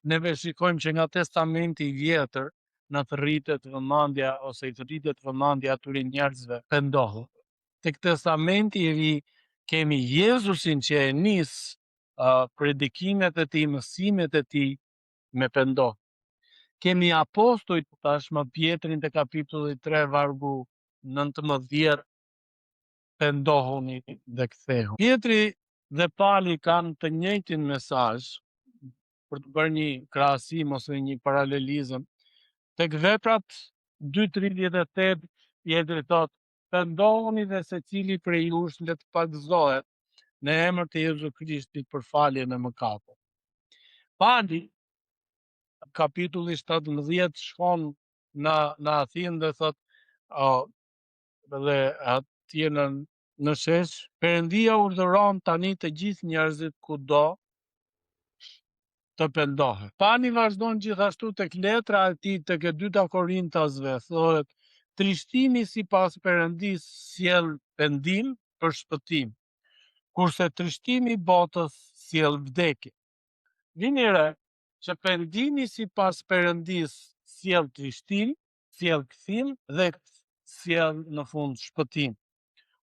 Neve shikojmë që nga Testamenti i Vjetër na thërritet vëmendja ose i thërritet vëmendja atyre njerëzve pendohu. Tek Testamenti i Ri kemi Jezusin që e nis uh, predikimet e tij, mësimet e tij me pendohu. Kemi apostujt tashmë Pjetrin te kapitulli 3 vargu 19 pendohuni dhe kthehu. Pjetri dhe Pali kanë të njëjtin mesazh për të bërë një krahasim ose një paralelizëm. Tek veprat 2.38 Pjetri thotë pendohuni dhe secili prej jush le të pagëzohet në emër të Jezu Krishtit për faljen e mëkateve. Pali kapitulli 17 shkon në në Athinë dhe thot o, dhe atje në në shesh, Perëndia urdhëron tani të gjithë njerëzit kudo të pendohen. Pali vazhdon gjithashtu tek letra e tij tek e dyta Korintasve, thohet trishtimi sipas Perëndisë sjell pendim për shpëtim, kurse trishtimi i botës sjell vdekje. Vini re që pendimi sipas Perëndisë sjell trishtim, sjell kthim dhe sjell në fund shpëtim.